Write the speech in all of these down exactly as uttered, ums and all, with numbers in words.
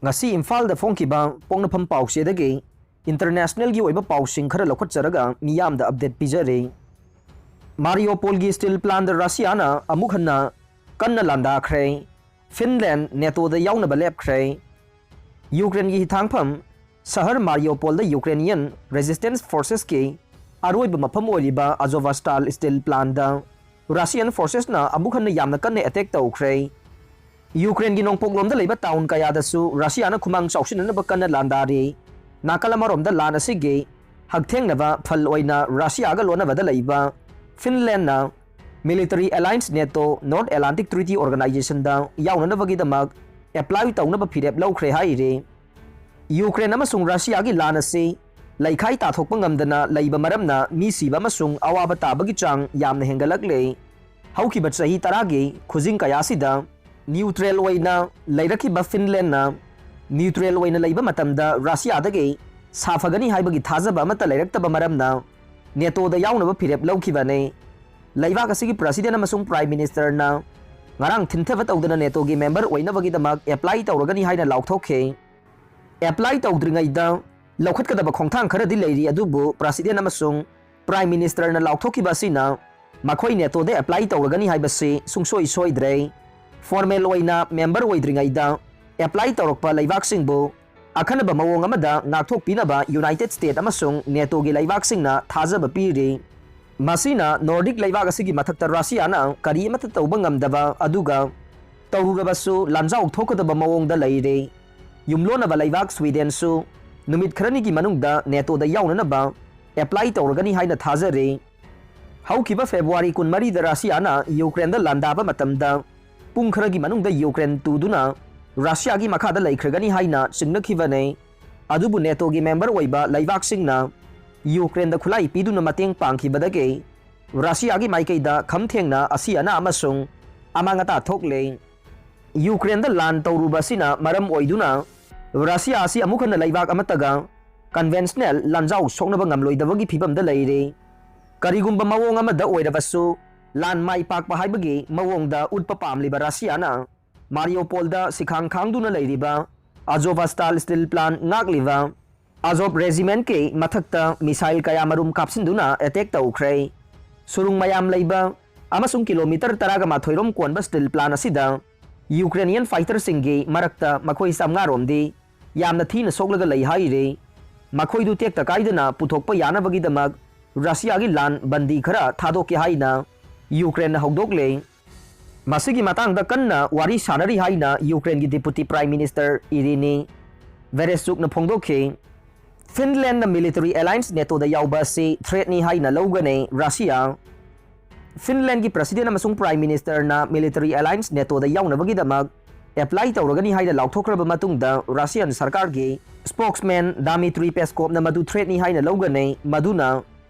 ꯉꯁꯤ ꯏꯝꯐꯥꯜꯗ ꯐꯣꯡꯈꯤꯕ ꯄꯣꯛꯅꯐꯝ ꯄꯥꯎꯆꯦꯗꯒꯤ ꯏꯟꯇꯔꯅꯦꯁꯅꯦꯜꯒꯤ ꯑꯣꯏꯕ ꯄꯥꯎꯁꯤꯡ ꯈꯔ ꯂꯧꯈꯠꯆꯔꯒ ꯃꯤꯌꯥꯝꯗ ꯑꯞꯗꯦꯠ ꯄꯤꯖꯔꯤ꯫ ꯃꯥꯔꯤꯌꯣꯄꯣꯜꯒꯤ ꯁ꯭ꯇꯤꯜ ꯄ꯭ꯂꯥꯟꯗ ꯔꯁꯤꯌꯥꯅ ꯑꯃꯨꯛ ꯍꯟꯅ ꯀꯟꯅ ꯂꯥꯟꯗꯥꯈ꯭ꯔꯦ꯫ ꯐꯤꯟꯂꯦꯟ ꯅꯦꯇꯣꯗ ꯌꯥꯎꯅꯕ ꯂꯦꯞꯈ꯭ꯔꯦ꯫ ꯌꯨꯀ꯭ꯔꯦꯟꯒꯤ ꯍꯤꯊꯥꯡꯐꯝ ꯁꯍꯔ ꯃꯥꯔꯤꯌꯣꯄꯣꯜꯗ ꯌꯨꯀ꯭ꯔꯦꯅꯤꯌꯟ ꯔꯦꯁꯤꯁꯇꯦꯟꯁ ꯐꯣꯔꯁꯦꯁꯀꯤ ꯑꯔꯣꯏꯕ ꯃꯐꯝ ꯑꯣꯏꯔꯤꯕ ꯑꯖꯣꯚꯥꯁ꯭ꯇꯥꯜ ꯁ꯭ꯇꯤꯜ ꯄ꯭ꯂꯥꯟꯗ ꯔꯁꯤꯌꯟ ꯐꯣꯔꯁꯦꯁꯅ ꯑꯃꯨꯛ ꯍꯟꯅ ꯌꯥꯝꯅ ꯀꯟꯅ ꯑꯦꯇꯦꯛ ꯇꯧꯈ꯭ꯔꯦ꯫ ꯌꯨꯀ꯭ꯔꯦꯟꯒꯤ ꯅꯣꯡꯄꯣꯛꯂꯣꯝꯗ ꯂꯩꯕ ꯇꯥꯎꯟ ꯀꯌꯥꯗꯁꯨ ꯔꯁꯤꯌꯥꯅ ꯈꯨꯃꯥꯡ ꯆꯥꯎꯁꯤꯟꯅꯅꯕ ꯀꯟꯅ ꯂꯥꯟꯗꯥꯔꯤ꯫ ꯅꯥꯀꯜ ꯑꯃꯔꯣꯝꯗ ꯂꯥꯟ ꯑꯁꯤꯒꯤ ꯍꯛꯊꯦꯡꯅꯕ ꯐꯜ ꯑꯣꯏꯅ ꯔꯁꯤꯌꯥꯒ ꯂꯣꯟꯅꯕꯗ ꯂꯩꯕ ꯐꯤꯟꯂꯦꯟꯅ military alliance NATO north Atlantic treaty ꯑꯣꯔꯒꯅꯥꯏꯖꯦꯁꯟꯗ ꯌꯥꯎꯅꯅꯕꯒꯤꯗꯃꯛ ꯑꯦꯄ꯭ꯂꯥꯏ ꯇꯧꯅꯕ ꯐꯤꯔꯦꯞ ꯂꯧꯈ꯭ꯔꯦ ꯍꯥꯏꯔꯤ꯫ ꯌꯨꯀ꯭ꯔꯦꯟ ꯑꯃꯁꯨꯡ ꯔꯁꯤꯌꯥꯒꯤ ꯂꯥꯟ ꯑꯁꯤ ꯂꯩꯈꯥꯏ ꯇꯥꯊꯣꯛꯄ ꯉꯝꯗꯅ ꯂꯩꯕ ꯃꯔꯝꯅ ꯃꯤ ꯁꯤꯕ ꯑꯃꯁꯨꯡ ꯑꯋꯥꯕ ꯇꯥꯕꯒꯤ ꯆꯥꯡ ꯌꯥꯝꯅ ꯍꯦꯟꯒꯠꯂꯛꯂꯦ꯫ ꯍꯧꯈꯤꯕ ꯆꯍꯤ ꯇꯔꯥꯒꯤ ꯈꯨꯖꯤꯡ ꯀꯌꯥꯁꯤꯗ ꯅ꯭ꯌꯨꯇ꯭ꯔꯦꯜ ꯑꯣꯏꯅ ꯂꯩꯔꯛꯈꯤꯕ ꯐꯤꯟꯂꯦꯟꯅ ꯅ꯭ꯌꯨꯇ꯭ꯔꯦꯜ ꯑꯣꯏꯅ ꯂꯩꯕ ꯃꯇꯝꯗ ꯔꯁꯤꯌꯥꯗꯒꯤ ꯁꯥꯐꯒꯅꯤ ꯍꯥꯏꯕꯒꯤ ꯊꯥꯖꯕ ꯑꯃꯠꯇ ꯂꯩꯔꯛꯇꯕ ꯃꯔꯝꯅ ꯅꯦꯇꯣꯗ ꯌꯥꯎꯅꯕ ꯐꯤꯔꯦꯞ ꯂꯧꯈꯤꯕꯅꯤ꯫ ꯂꯩꯕꯥꯛ ꯑꯁꯤꯒꯤ ꯄ꯭ꯔꯁꯤꯗꯦꯟ ꯑꯃꯁꯨꯡ ꯄ꯭ꯔꯥꯏꯝ ꯃꯤꯅꯤꯁꯇꯔꯅ ꯉꯔꯥꯡ ꯊꯤꯟꯊꯕ ꯇꯧꯗꯅ ꯅꯦꯇꯣꯒꯤ ꯃꯦꯝꯕꯔ ꯑꯣꯏꯅꯕꯒꯤꯗꯃꯛ ꯑꯦꯄ꯭ꯂꯥꯏ ꯇꯧꯔꯒꯅꯤ ꯍꯥꯏꯅ ꯂꯥꯎꯊꯣꯛꯈꯤ꯫ ꯑꯦꯄ꯭ꯂꯥꯏ ꯇꯧꯗ꯭ꯔꯤꯉꯩꯗ ꯂꯧꯈꯠꯀꯗꯕ ꯈꯣꯡꯊꯥꯡ ꯈꯔꯗꯤ ꯂꯩꯔꯤ, ꯑꯗꯨꯕꯨ ꯄ꯭ꯔꯁꯤꯗꯦꯟ ꯑꯃꯁꯨꯡ ꯄ꯭ꯔꯥꯏꯝ ꯃꯤꯅꯤꯁꯇꯔꯅ ꯂꯥꯎꯊꯣꯛꯈꯤꯕ ꯑꯁꯤꯅ ꯃꯈꯣꯏ ꯅꯦꯇꯣꯗ ꯑꯦꯄ꯭ꯂꯥꯏ ꯇꯧꯔꯒꯅꯤ ꯍꯥꯏꯕꯁꯤ ꯁꯨꯡꯁꯣꯏ ꯁꯣꯏꯗ꯭ꯔꯦ꯫ ꯐꯣꯔꯃꯦꯜ ꯑꯣꯏꯅ ꯃꯦꯝꯕꯔ ꯑꯣꯏꯗ꯭ꯔꯤꯉꯩꯗ ꯑꯦꯄ꯭ꯂꯥꯏ ꯇꯧꯔꯛꯄ ꯂꯩꯕꯥꯛꯁꯤꯡꯕꯨ ꯑꯈꯟꯅꯕ ꯃꯑꯣꯡ ꯑꯃꯗ ꯉꯥꯛꯊꯣꯛꯄꯤꯅꯕ ꯌꯨꯅꯥꯏꯇꯦꯗ ꯁ꯭ꯇꯦꯠ ꯑꯃꯁꯨꯡ ꯅꯦꯇꯣꯒꯤ ꯂꯩꯕꯥꯛꯁꯤꯡꯅ ꯊꯥꯖꯕ ꯄꯤꯔꯤ꯫ ꯃꯁꯤꯅ ꯅꯣꯔꯗꯤꯛ ꯂꯩꯕꯥꯛ ꯑꯁꯤꯒꯤ ꯃꯊꯛꯇ ꯔꯁꯤꯌꯥꯅ ꯀꯔꯤ ꯑꯃꯠꯇ ꯇꯧꯕ ꯉꯝꯗꯕ, ꯑꯗꯨꯒ ꯇꯧꯔꯨꯔꯕꯁꯨ ꯂꯥꯟꯖꯥꯎ ꯊꯣꯛꯀꯗꯕ ꯃꯑꯣꯡꯗ ꯂꯩꯔꯦ꯫ ꯌꯨꯝꯂꯣꯟꯅꯕ ꯂꯩꯕꯥꯛ ꯁ꯭ꯋꯤꯗꯦꯟꯁꯨ ꯅꯨꯃꯤꯠ ꯈꯔꯅꯤꯒꯤ ꯃꯅꯨꯡꯗ ꯅꯦꯇꯣꯗ ꯌꯥꯎꯅꯅꯕ ꯑꯦꯄ꯭ꯂꯥꯏ ꯇꯧꯔꯒꯅꯤ ꯍꯥꯏꯅ ꯊꯥꯖꯔꯦ꯫ ꯍꯧꯈꯤꯕ ꯐꯦꯕ꯭ꯔꯨꯋꯥꯔꯤ ꯀꯨꯟꯃꯔꯤꯗ ꯔꯁꯤꯌꯥꯅ ꯌꯨꯀ꯭ꯔꯦꯟꯗ ꯂꯥꯟꯗꯥꯕ ꯃꯇꯝꯗ ꯄꯨꯡ ꯈꯔꯒꯤ ꯃꯅꯨꯡꯗ ꯌꯨꯀ꯭ꯔꯦꯟ ꯇꯨꯗꯨꯅ ꯔꯁꯤꯌꯥꯒꯤ ꯃꯈꯥꯗ ꯂꯩꯈ꯭ꯔꯒꯅꯤ ꯍꯥꯏꯅ ꯆꯤꯡꯅꯈꯤꯕꯅꯤ꯫ ꯑꯗꯨꯕꯨ ꯅꯦꯇꯣꯒꯤ ꯃꯦꯝꯕꯔ ꯑꯣꯏꯕ ꯂꯩꯕꯥꯛꯁꯤꯡꯅ ꯌꯨꯀ꯭ꯔꯦꯟꯗ ꯈꯨꯠꯂꯥꯏ ꯄꯤꯗꯨꯅ ꯃꯇꯦꯡ ꯄꯥꯡꯈꯤꯕꯗꯒꯤ ꯔꯁꯤꯌꯥꯒꯤ ꯃꯥꯏꯀꯩꯗ ꯈꯝ ꯊꯦꯡꯅ ꯑꯁꯤ ꯑꯅꯥ ꯑꯃꯁꯨꯡ ꯑꯃꯥꯡ ꯑꯇꯥ ꯊꯣꯛꯂꯦ꯫ ꯌꯨꯀ꯭ꯔꯦꯟꯗ ꯂꯥꯟ ꯇꯧꯔꯨꯕ ꯑꯁꯤꯅ ꯃꯔꯝ ꯑꯣꯏꯗꯨꯅ ꯔꯁꯤꯌꯥ ꯑꯁꯤ ꯑꯃꯨꯛ ꯍꯟꯅ ꯂꯩꯕꯥꯛ ꯑꯃꯠꯇꯒ ꯀꯟꯚꯦꯟꯁꯅꯦꯜ ꯂꯥꯟꯖꯥꯎ ꯁꯣꯛꯅꯕ ꯉꯝꯂꯣꯏꯗꯕꯒꯤ ꯐꯤꯕꯝꯗ ꯂꯩꯔꯦ꯫ ꯀꯔꯤꯒꯨꯝꯕ ꯃꯑꯣꯡ ꯑꯃꯗ ꯑꯣꯏꯔꯕꯁꯨ ꯂꯥꯟ ꯃꯥꯏ ꯄꯥꯛꯄ ꯍꯥꯏꯕꯒꯤ ꯃꯑꯣꯡꯗ ꯎꯠꯄ ꯄꯥꯝꯂꯤꯕ ꯔꯁꯤꯌꯥꯅ ꯃꯥꯔꯤꯌꯣꯄꯣꯜꯗ ꯁꯤꯈꯥꯡ ꯈꯥꯡꯗꯨꯅ ꯂꯩꯔꯤꯕ Azovstal steel plant ꯉꯥꯛꯂꯤꯕ Azov regimentꯀꯤ ꯃꯊꯛꯇ missile ꯀꯌꯥ ꯃꯔꯨꯝ ꯀꯥꯞꯁꯤꯟꯗꯨꯅ attack ꯇꯧꯈ꯭ꯔꯦ꯫ ꯁꯨꯔꯨꯡ ꯃꯌꯥꯝ ꯂꯩꯕ ꯑꯃꯁꯨꯡ kilometre ꯇꯔꯥꯒ ꯃꯥꯊꯣꯏ ꯔꯣꯝ ꯀꯣꯟꯕ steel plant ꯑꯁꯤꯗ Ukrainian fighterꯁꯤꯡꯒꯤ ꯃꯔꯛꯇ ꯃꯈꯣꯏ ꯆꯥꯝꯃꯉꯥ ꯔꯣꯝꯗꯤ ꯌꯥꯝꯅ ꯊꯤꯅ ꯁꯣꯛꯂꯒ ꯂꯩ ꯍꯥꯏꯔꯤ꯫ ꯃꯈꯣꯏꯗꯨ ꯇꯦꯛꯇ ꯀꯥꯏꯗꯅ ꯄꯨꯊꯣꯛꯄ ꯌꯥꯅꯕꯒꯤꯗꯃꯛ ꯔꯁꯤꯌꯥꯒꯤ ꯂꯥꯟ ꯕꯟꯗꯤ ꯈꯔ ꯊꯥꯗꯣꯛꯀꯦ ꯍꯥꯏꯅ ꯌꯨꯀ꯭ꯔꯦꯟꯅ ꯍꯧꯗꯣꯛꯂꯦ꯫ ꯃꯁꯤꯒꯤ ꯃꯇꯥꯡꯗ ꯀꯟꯅ ꯋꯥꯔꯤ ꯁꯥꯅꯔꯤ ꯍꯥꯏꯅ ꯌꯨꯀ꯭ꯔꯦꯟꯒꯤ Deputy Prime Minister ꯏꯔꯤꯅꯤ ꯚꯦꯔꯦꯁꯆꯨꯛꯅ ꯐꯣꯡꯗꯣꯛꯈꯤ꯫ ꯐꯤꯟꯂꯦꯟꯗꯅ military alliance ꯅꯦꯇꯣꯗ ꯌꯥꯎꯕ ꯑꯁꯤ threatꯅꯤ ꯍꯥꯏꯅ ꯂꯧꯒꯅꯤ ꯔꯁꯤꯌꯥ꯫ ꯐꯤꯟꯂꯦꯟꯒꯤ President ꯑꯃꯁꯨꯡ Prime Ministerꯅ military alliance ꯅꯦꯇꯣꯗ ꯌꯥꯎꯅꯕꯒꯤꯗꯃꯛ apply ꯇꯧꯔꯒꯅꯤ ꯍꯥꯏꯅ ꯂꯥꯎꯊꯣꯛꯈ꯭ꯔꯕ ꯃꯇꯨꯡꯗ Russian ꯁꯔꯀꯥꯔꯒꯤ spokesman Dmitry Peskovꯅ ꯃꯗꯨ threatꯅꯤ ꯍꯥꯏꯅ ꯂꯧꯒꯅꯤ, ꯃꯗꯨꯅ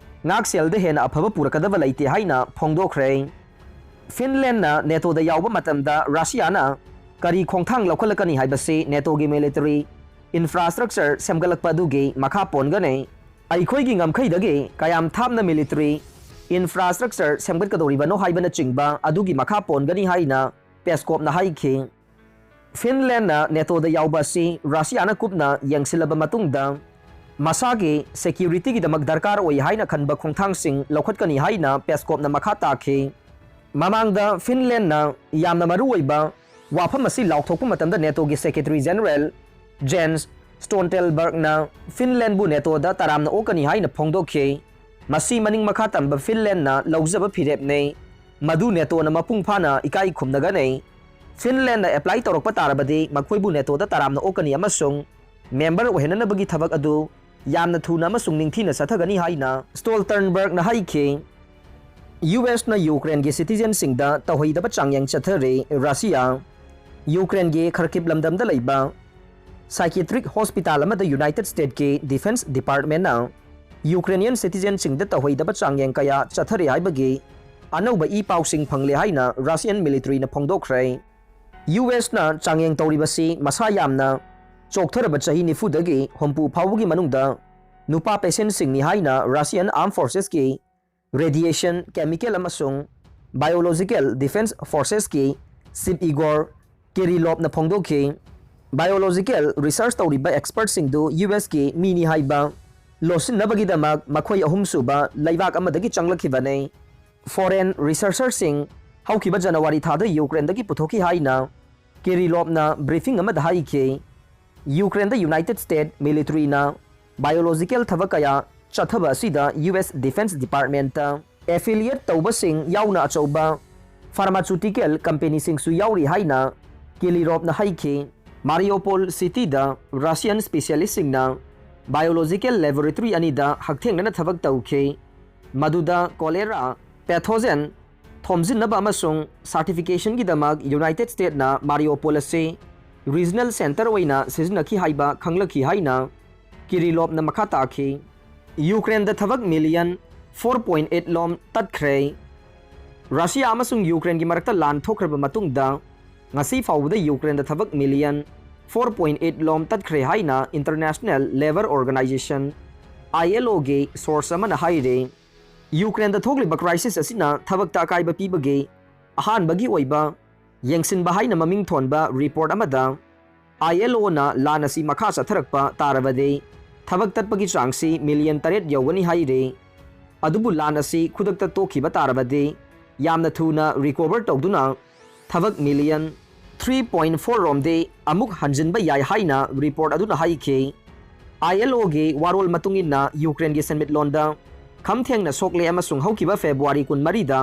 ꯉꯥꯛꯁꯦꯜꯗ ꯍꯦꯟꯅ ꯑꯐꯕ ꯄꯨꯔꯛꯀꯗꯕ ꯂꯩꯇꯦ ꯍꯥꯏꯅ ꯐꯣꯡꯗꯣꯛꯈ꯭ꯔꯦ꯫ ꯐꯤꯟꯂꯦꯟꯗꯅ ꯅꯦꯇꯣꯗ ꯌꯥꯎꯕ ꯃꯇꯝꯗ ꯔꯁꯤꯌꯥꯅ ꯀꯔꯤ ꯈꯣꯡꯊꯥꯡ ꯂꯧꯈꯠꯂꯛꯀꯅꯤ ꯍꯥꯏꯕꯁꯤ ꯅꯦꯇꯣꯒꯤ military infrastructure ꯁꯦꯝꯒꯠꯂꯛꯄ ꯑꯗꯨꯒꯤ ꯃꯈꯥ ꯄꯣꯟꯒꯅꯤ꯫ ꯑꯩꯈꯣꯏꯒꯤ ꯉꯝꯈꯩꯗꯒꯤ ꯀꯌꯥꯝ ꯊꯥꯞꯅ military infrastructure ꯁꯦꯝꯒꯠꯀꯗꯧꯔꯤꯕꯅꯣ ꯍꯥꯏꯕꯅꯆꯤꯡꯕ ꯑꯗꯨꯒꯤ ꯃꯈꯥ ꯄꯣꯟꯒꯅꯤ ꯍꯥꯏꯅ ꯄꯦꯁꯀꯣꯞꯅ ꯍꯥꯏꯈꯤ꯫ ꯐꯤꯟꯂꯦꯟꯗꯅ ꯅꯦꯇꯣꯗ ꯌꯥꯎꯕ ꯑꯁꯤ ꯔꯁꯤꯌꯥꯅ ꯀꯨꯞꯅ ꯌꯦꯡꯁꯤꯜꯂꯕ ꯃꯇꯨꯡꯗ ꯃꯁꯥꯒꯤ securityꯒꯤꯗꯃꯛ ꯗꯔꯀꯥꯔ ꯑꯣꯏ ꯍꯥꯏꯅ ꯈꯟꯕ ꯈꯣꯡꯊꯥꯡꯁꯤꯡ ꯂꯧꯈꯠꯀꯅꯤ ꯍꯥꯏꯅ ꯄꯦꯁꯀꯣꯞꯅ ꯃꯈꯥ ꯇꯥꯈꯤ꯫ ꯃꯃꯥꯡꯗ ꯐꯤꯟꯂꯦꯟꯗꯅ ꯌꯥꯝꯅ ꯃꯔꯨꯑꯣꯏꯕ ꯋꯥꯐꯝ ꯑꯁꯤ ꯂꯥꯎꯊꯣꯛꯄ ꯃꯇꯝꯗ ꯅꯦꯇꯣꯒꯤ Secretary General Jens Stoltenbergꯅ ꯐꯤꯟꯂꯦꯟꯕꯨ ꯅꯦꯇꯣꯗ ꯇꯔꯥꯝꯅ ꯑꯣꯛꯀꯅꯤ ꯍꯥꯏꯅ ꯐꯣꯡꯗꯣꯛꯈꯤ꯫ ꯃꯁꯤ ꯃꯅꯤꯡ ꯃꯈꯥ ꯇꯝꯕ ꯐꯤꯟꯂꯦꯟꯗꯅ ꯂꯧꯖꯕ ꯐꯤꯔꯦꯞꯅꯤ, ꯃꯗꯨ ꯅꯦꯇꯣꯅ ꯃꯄꯨꯡ ꯐꯥꯅ ꯏꯀꯥꯏ ꯈꯨꯝꯅꯒꯅꯤ꯫ ꯐꯤꯟꯂꯦꯟꯗꯅ apply ꯇꯧꯔꯛꯄ ꯇꯥꯔꯕꯗꯤ ꯃꯈꯣꯏꯕꯨ ꯅꯦꯇꯣꯗ ꯇꯔꯥꯝꯅ ꯑꯣꯛꯀꯅꯤ ꯑꯃꯁꯨꯡ member ꯑꯣꯏꯍꯟꯅꯅꯕꯒꯤ ꯊꯕꯛ ꯑꯗꯨ ꯌꯥꯝꯅ ꯊꯨꯅ ꯑꯃꯁꯨꯡ ꯅꯤꯡꯊꯤꯅ ꯆꯠꯊꯒꯅꯤ ꯍꯥꯏꯅ ꯁ꯭ꯇꯣꯜꯇꯟꯕꯔꯒꯅ ꯍꯥꯏꯈꯤ꯫ ꯌꯨ ꯑꯦꯁꯅ ꯌꯨꯀ꯭ꯔꯦꯟꯒꯤ citizenꯁꯤꯡꯗ ꯇꯧꯍꯩꯗꯕ ꯆꯥꯡꯌꯦꯡ ꯆꯠꯊꯔꯤ꯫ ꯔꯁꯤꯌꯥ, ꯌꯨꯀ꯭ꯔꯦꯟꯒꯤ ꯈꯔꯀꯤꯞ ꯂꯝꯗꯝꯗ ꯂꯩꯕ psychiatric hospital ꯑꯃꯗ United Statesꯀꯤ Defense Departmentꯅ Ukrainian citizenꯁꯤꯡꯗ ꯇꯧꯍꯩꯗꯕ ꯆꯥꯡꯌꯦꯡ ꯀꯌꯥ ꯆꯠꯊꯔꯤ ꯍꯥꯏꯕꯒꯤ ꯑꯅꯧꯕ ꯏ ꯄꯥꯎꯁꯤꯡ ꯐꯪꯂꯦ ꯍꯥꯏꯅ Russian militaryꯅ ꯐꯣꯡꯗꯣꯛꯈ꯭ꯔꯦ꯫ ꯌꯨ ꯑꯦꯁꯅ ꯆꯥꯡꯌꯦꯡ ꯇꯧꯔꯤꯕꯁꯤ ꯃꯁꯥ ꯌꯥꯝꯅ ꯆꯣꯛꯊꯔꯕ ꯆꯍꯤ ꯅꯤꯐꯨꯗꯒꯤ ꯍꯨꯝꯐꯨ ꯐꯥꯎꯕꯒꯤ ꯃꯅꯨꯡꯗ ꯅꯨꯄꯥ patientꯁꯤꯡꯅꯤ ꯍꯥꯏꯅ Russian Armed Forcesꯀꯤ Radiation, Chemical ꯑꯃꯁꯨꯡ Biological Defense Forcesꯀꯤ Chief Igor Kirilovꯅ ꯐꯣꯡꯗꯣꯛꯈꯤ꯫ Biological research ꯇꯧꯔꯤꯕ expertꯁꯤꯡꯗꯨ USꯀꯤ ꯃꯤꯅꯤ ꯍꯥꯏꯕ ꯂꯣꯠꯁꯤꯟꯅꯕꯒꯤꯗꯃꯛ ꯃꯈꯣꯏ ꯑꯍꯨꯝꯁꯨꯕ ꯂꯩꯕꯥꯛ ꯑꯃꯗꯒꯤ ꯆꯪꯂꯛꯈꯤꯕꯅꯤ꯫ Foreign researcherꯁꯤꯡ ꯍꯧꯈꯤꯕ ꯖꯅꯋꯥꯔꯤ ꯊꯥꯗ ꯌꯨꯀ꯭ꯔꯦꯟꯗꯒꯤ ꯄꯨꯊꯣꯛꯈꯤ ꯍꯥꯏꯅ ꯀꯤꯔꯤꯂꯣꯞꯅ briefing ꯑꯃꯗ ꯍꯥꯏꯈꯤ꯫ ꯌꯨꯀ꯭ꯔꯦꯟꯗ United States militaryꯅ biological ꯊꯕꯛ ꯀꯌꯥ ꯆꯠꯊꯕ ꯑꯁꯤꯗ US Defense Departmentꯇ affiliate ꯇꯧꯕꯁꯤꯡ ꯌꯥꯎꯅ ꯑꯆꯧꯕ pharmaceutical companyꯁꯤꯡꯁꯨ ꯌꯥꯎꯔꯤ ꯍꯥꯏꯅ ꯀꯤꯔꯤꯂꯣꯞꯅ ꯍꯥꯏꯈꯤ꯫ Mariupol cityꯗ Russian specialistꯁꯤꯡꯅ biological laboratory ꯑꯅꯤꯗ ꯍꯛꯊꯦꯡꯅꯅ ꯊꯕꯛ ꯇꯧꯈꯤ, ꯃꯗꯨꯗ cholera pathogen ꯊꯣꯝꯖꯤꯟꯅꯕ ꯑꯃꯁꯨꯡ certificationꯒꯤꯗꯃꯛ United Statesꯅ Mariupol ꯑꯁꯤ regional center ꯑꯣꯏꯅ ꯁꯤꯖꯤꯟꯅꯈꯤ ꯍꯥꯏꯕ ꯈꯪꯂꯛꯈꯤ ꯍꯥꯏꯅ ꯀꯤꯔꯤꯂꯣꯞꯅ ꯃꯈꯥ ꯇꯥꯈꯤ꯫ ꯌꯨꯀ꯭ꯔꯦꯟꯗ ꯊꯕꯛ million four point eight ꯂꯣꯝ ꯇꯠꯈ꯭ꯔꯦ꯫ ꯔꯁꯤꯌꯥ ꯑꯃꯁꯨꯡ ꯌꯨꯀ꯭ꯔꯦꯟꯒꯤ ꯃꯔꯛꯇ ꯂꯥꯟ ꯊꯣꯛꯈ꯭ꯔꯕ ꯃꯇꯨꯡꯗ ꯉꯁꯤ ꯐꯥꯎꯕꯗ ꯌꯨꯀ꯭ꯔꯦꯟꯗ ꯊꯕꯛ million four point eight ꯂꯣꯝ ꯇꯠꯈ꯭ꯔꯦ ꯍꯥꯏꯅ International Labour Organization, ILOꯒꯤ source ꯑꯃꯅ ꯍꯥꯏꯔꯤ꯫ ꯌꯨꯀ꯭ꯔꯦꯟꯗ ꯊꯣꯛꯂꯤꯕ crisis ꯑꯁꯤꯅ ꯊꯕꯛꯇ ꯑꯀꯥꯏꯕ ꯄꯤꯕꯒꯤ ꯑꯍꯥꯟꯕꯒꯤ ꯑꯣꯏꯕ ꯌꯦꯡꯁꯤꯟꯕ ꯍꯥꯏꯅ ꯃꯃꯤꯡ ꯊꯣꯟꯕ report ꯑꯃꯗ ILOꯅ ꯂꯥꯟ ꯑꯁꯤ ꯃꯈꯥ ꯆꯠꯊꯔꯛꯄ ꯇꯥꯔꯕꯗꯤ ꯊꯕꯛ ꯇꯠꯄꯒꯤ ꯆꯥꯡꯁꯤ million ꯇꯔꯦꯠ ꯌꯧꯒꯅꯤ ꯍꯥꯏꯔꯤ꯫ ꯑꯗꯨꯕꯨ ꯂꯥꯟ ꯑꯁꯤ ꯈꯨꯗꯛꯇ ꯇꯣꯛꯈꯤꯕ ꯇꯥꯔꯕꯗꯤ ꯌꯥꯝꯅ ꯊꯨꯅ recover ꯇꯧꯗꯨꯅ ꯊꯕꯛ million three point four ꯔꯣꯝꯗꯤ ꯑꯃꯨꯛ ꯍꯟꯖꯤꯟꯕ ꯌꯥꯏ ꯍꯥꯏꯅ report ꯑꯗꯨꯅ ꯍꯥꯏꯈꯤ꯫ ILOꯒꯤ ꯋꯥꯔꯣꯜ ꯃꯇꯨꯡ ꯏꯟꯅ ꯌꯨꯀ꯭ꯔꯦꯟꯒꯤ ꯁꯦꯟꯃꯤꯠꯂꯣꯟꯗ ꯈꯝ ꯊꯦꯡꯅ ꯁꯣꯛꯂꯦ ꯑꯃꯁꯨꯡ ꯍꯧꯈꯤꯕ February ꯀꯨꯟꯃꯔꯤꯗ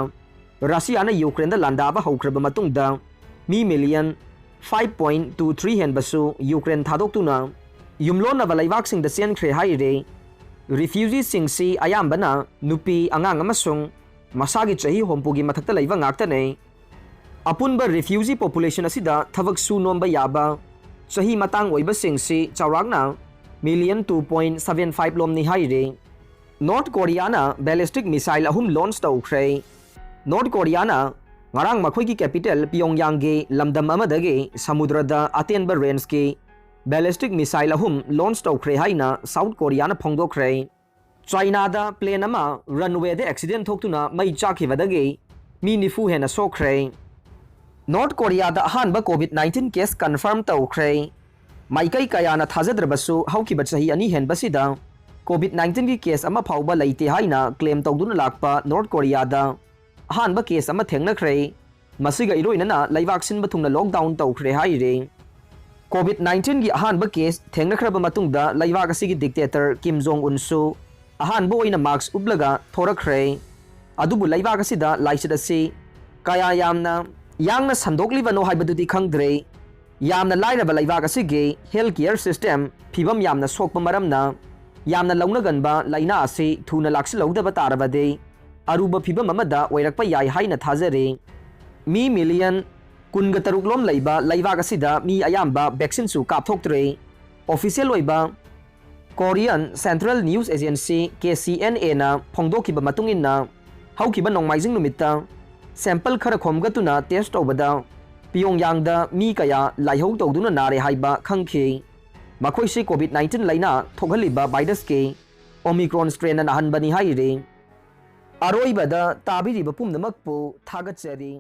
ꯔꯁꯤꯌꯥꯅ ꯌꯨꯀ꯭ꯔꯦꯟꯗ ꯂꯥꯟꯗꯥꯕ ꯍꯧꯈ꯭ꯔꯕ ꯃꯇꯨꯡꯗ ꯃꯤ million five point two three ꯍꯦꯟꯕꯁꯨ ꯌꯨꯀ꯭ꯔꯦꯟ ꯊꯥꯗꯣꯛꯇꯨꯅ ꯌꯨꯝꯂꯣꯟꯅꯕ ꯂꯩꯕꯥꯛꯁꯤꯡꯗ ꯆꯦꯟꯈ꯭ꯔꯦ ꯍꯥꯏꯔꯦ꯫ Refugeeꯁꯤꯡꯁꯤ ꯑꯌꯥꯝꯕꯅ ꯅꯨꯄꯤ, ꯑꯉꯥꯡ ꯑꯃꯁꯨꯡ ꯃꯁꯥꯒꯤ ꯆꯍꯤ ꯍꯨꯝꯐꯨꯒꯤ ꯃꯊꯛꯇ ꯂꯩꯕ ꯉꯥꯛꯇꯅꯤ꯫ ꯑꯄꯨꯟꯕ refugee population ꯑꯁꯤꯗ ꯊꯕꯛ ꯁꯨ ꯅꯣꯝꯕ ꯌꯥꯕ ꯆꯍꯤ ꯃꯇꯥꯡ ꯑꯣꯏꯕꯁꯤꯡꯁꯤ ꯆꯥꯎꯔꯥꯛꯅ million two point seven five ꯂꯣꯝꯅꯤ ꯍꯥꯏꯔꯤ꯫ North Koreaꯅ ballistic missile ꯑꯍꯨꯝ launch ꯇꯧꯈ꯭ꯔꯦ꯫ North Koreaꯅ ꯉꯔꯥꯡ ꯃꯈꯣꯏꯒꯤ capital Pyongyangꯒꯤ ꯂꯝꯗꯝ ꯑꯃꯗꯒꯤ ꯁꯃꯨꯗ꯭ꯔꯗ ꯑꯇꯦꯟꯕ rangeꯀꯤ ballistic missile ꯑꯍꯨꯝ launch ꯇꯧꯈ꯭ꯔꯦ ꯍꯥꯏꯅ South Koreaꯅ ꯐꯣꯡꯗꯣꯛꯈ꯭ꯔꯦ꯫ Chinaꯗ plane ꯑꯃ runwayꯗ accident ꯊꯣꯛꯇꯨꯅ ꯃꯩ ꯆꯥꯛꯈꯤꯕꯗꯒꯤ ꯃꯤ ꯅꯤꯐꯨ ꯍꯦꯟꯅ ꯁꯣꯛꯈ꯭ꯔꯦ꯫ North Koreaꯗ ꯑꯍꯥꯟꯕ COVID nineteen case confirm ꯇꯧꯈ꯭ꯔꯦ꯫ ꯃꯥꯏꯀꯩ ꯀꯌꯥꯅ ꯊꯥꯖꯗ꯭ꯔꯕꯁꯨ, ꯍꯧꯈꯤꯕ ꯆꯍꯤ ꯑꯅꯤ ꯍꯦꯟꯕꯁꯤꯗ COVID nineteen ꯒꯤ case ꯑꯃ ꯐꯥꯎꯕ ꯂꯩꯇꯦ ꯍꯥꯏꯅ claim ꯇꯧꯗꯨꯅ ꯂꯥꯛꯄ ꯅꯣꯔꯠ ꯀꯣꯔꯤꯌꯥꯗ ꯑꯍꯥꯟꯕ case ꯑꯃ ꯊꯦꯡꯅꯈ꯭ꯔꯦ꯫ ꯃꯁꯤꯒ ꯏꯔꯣꯏꯅꯅ ꯂꯩꯕꯥꯛ ꯁꯤꯟꯕ ꯊꯨꯡꯅ lockdown ꯇꯧꯈ꯭ꯔꯦ ꯍꯥꯏꯔꯤ꯫ COVID nineteen ꯒꯤ ꯑꯍꯥꯟꯕ case ꯊꯦꯡꯅꯈ꯭ꯔꯕ ꯃꯇꯨꯡꯗ ꯂꯩꯕꯥꯛ ꯑꯁꯤꯒꯤ dictator ꯀꯤꯝ ꯖꯣꯡ ꯎꯟꯁꯨ ꯑꯍꯥꯟꯕ ꯑꯣꯏꯅ mask ꯎꯞꯂꯒ ꯊꯣꯔꯛꯈ꯭ꯔꯦ꯫ ꯑꯗꯨꯕꯨ ꯂꯩꯕꯥꯛ ꯑꯁꯤꯗ ꯂꯥꯏꯆꯠ ꯑꯁꯤ ꯀꯌꯥ ꯌꯥꯝꯅ ꯌꯥꯡꯅ ꯁꯟꯗꯣꯛꯂꯤꯕꯅꯣ ꯍꯥꯏꯕꯗꯨꯗꯤ ꯈꯪꯗ꯭ꯔꯦ꯫ ꯌꯥꯝꯅ ꯂꯥꯏꯔꯕ ꯂꯩꯕꯥꯛ ꯑꯁꯤꯒꯤ health care system ꯐꯤꯕꯝ ꯌꯥꯝꯅ ꯁꯣꯛꯄ ꯃꯔꯝꯅ ꯌꯥꯝꯅ ꯂꯧꯅꯒꯟꯕ ꯂꯥꯏꯅꯥ ꯑꯁꯤ ꯊꯨꯅ ꯂꯥꯛꯁꯤꯜꯍꯧꯗꯕ ꯇꯥꯔꯕꯗꯤ ꯑꯔꯨꯕ ꯐꯤꯕꯝ ꯑꯃꯗ ꯑꯣꯏꯔꯛꯄ ꯌꯥꯏ ꯍꯥꯏꯅ ꯊꯥꯖꯔꯤ꯫ ꯃꯤ million ꯀꯨꯟꯒ ꯇꯔꯨꯛ ꯂꯣꯝ ꯂꯩꯕ ꯂꯩꯕꯥꯛ ꯑꯁꯤꯗ ꯃꯤ ꯑꯌꯥꯝꯕ vaccine ꯁꯨ ꯀꯥꯞꯊꯣꯛꯇ꯭ꯔꯦ꯫ Official ꯑꯣꯏꯕ Korean Central News Agency, K C N A ꯅ ꯐꯣꯡꯗꯣꯛꯈꯤꯕ ꯃꯇꯨꯡ ꯏꯟꯅ, ꯍꯧꯈꯤꯕ ꯅꯣꯡꯃꯥꯏꯖꯤꯡ ꯅꯨꯃꯤꯠꯇ sample ꯈꯔ ꯈꯣꯝꯒꯠꯇꯨꯅ test ꯇꯧꯕꯗ ꯄꯤꯌꯣꯡꯌꯥꯡꯗ ꯃꯤ ꯀꯌꯥ ꯂꯥꯏꯍꯧ ꯇꯧꯗꯨꯅ ꯅꯥꯔꯦ ꯍꯥꯏꯕ ꯈꯪꯈꯤ꯫ ꯃꯈꯣꯏꯁꯤ COVID nineteen ꯂꯥꯏꯅꯥ ꯊꯣꯛꯍꯜꯂꯤꯕ virus ꯀꯤ Omicron strain ꯅ ꯅꯥꯍꯟꯕꯅꯤ ꯍꯥꯏꯔꯤ꯫ ꯑꯔꯣꯏꯕꯗ ꯇꯥꯕꯤꯔꯤꯕ ꯄꯨꯝꯅꯃꯛꯄꯨ ꯊꯥꯒꯠꯆꯔꯤ꯫